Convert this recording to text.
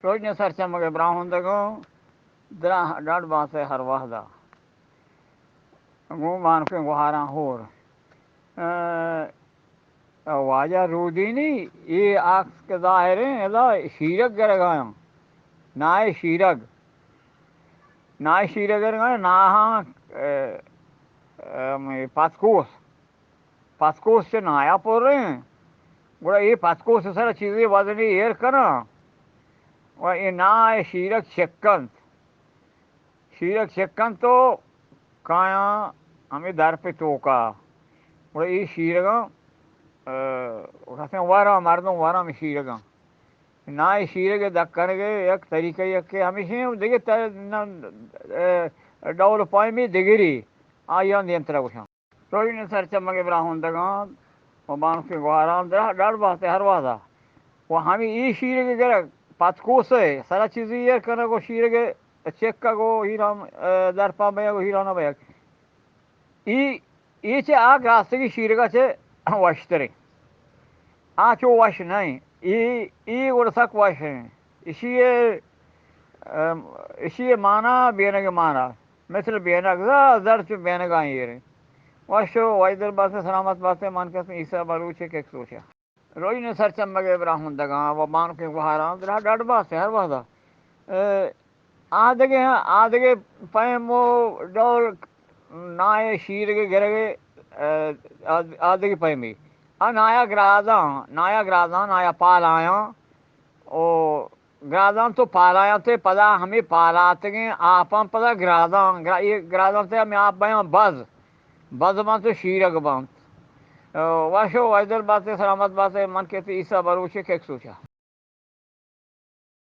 روژن سرچمگ ءِ براہندگاں، دراہ ڈڈ بات ءِ ہر وہدا گوں بانکیں گوہاراں ہور۔ اے واجہ رودینی، اے عکس کہ ظاہریں، ادا شیرگ گرگایاں، نائے شیرگ، نائے شیرگ گرگایاں، ناہاں، اے، اے، پتکوس، پتکوس چہ نایا پریں، گڑا اے پتکوس سر چیزے وزنی ایر کناں، و اے نائے شیرگ چکنت۔ شیرگ چکنت و کایاں ہمے درپ توکا۔ گڑا اے شیرگاں، اے، کسیں وراں، مردم وراں ہمے شیرگاں۔ نائے شیرگ دکنگ ءِ یک طریقہ یکے ہمیشیں، دگہ ت-، نہ، اے، ڈول پائمی دگری، آیاں دیمترا گوشاں۔ روژن سرچمگ ءِ براہندگاں و بانکیں گوہاراں، دراہ ڈڈ بات ءِ ہر وہدا و ہمے اے شیرگ گرگ، پتکوس ءِ سرا چیزی ایر کنگ و شیرگ چکگ و ہیران، اے، درپان بیگ و ہیران بیگ۔ اے، اے چہ آ گراستگیں شیرگا چہ وشتریں۔ آ چو وش نہ ایں۔ اے، اے گڑا سک وش ایں۔ اشی ءِ، ام، اشی ءِ مانا بینگ ءِ مانا۔ مثل بینگ، زا-، زر چو بینگا ایر ایں۔ وش و وشدل بات ئے، سلامت بات ئے، من کس عیسیٰ بلوچ ءِ کک سوچا۔ روژن سرچمگ ءِ براہندگاں و بانکیں گوہاراں، دراہ ڈڈ بات ئے ہر وہدا۔ اے، آدگہ، آدگہ پیم و ڈول نائے شیرگ گرگ، اے، آد-، آدگہ پیمی۔ آ نایا گرازاں، نایا گرازاں، نایا پالایاں۔ او گرازاں تو پالایاں تے پدا ہمے پالاتگیں آپاں پدا گرازاں، گرا-، اے گرازاں تے ہمے آپ بیاں بز، بز باں تو شیرگ باں۔ او وش و وشدل بات ئے، سلامت بات ئے، من کس عیسیٰ بلوچ ءِ کک سوچا۔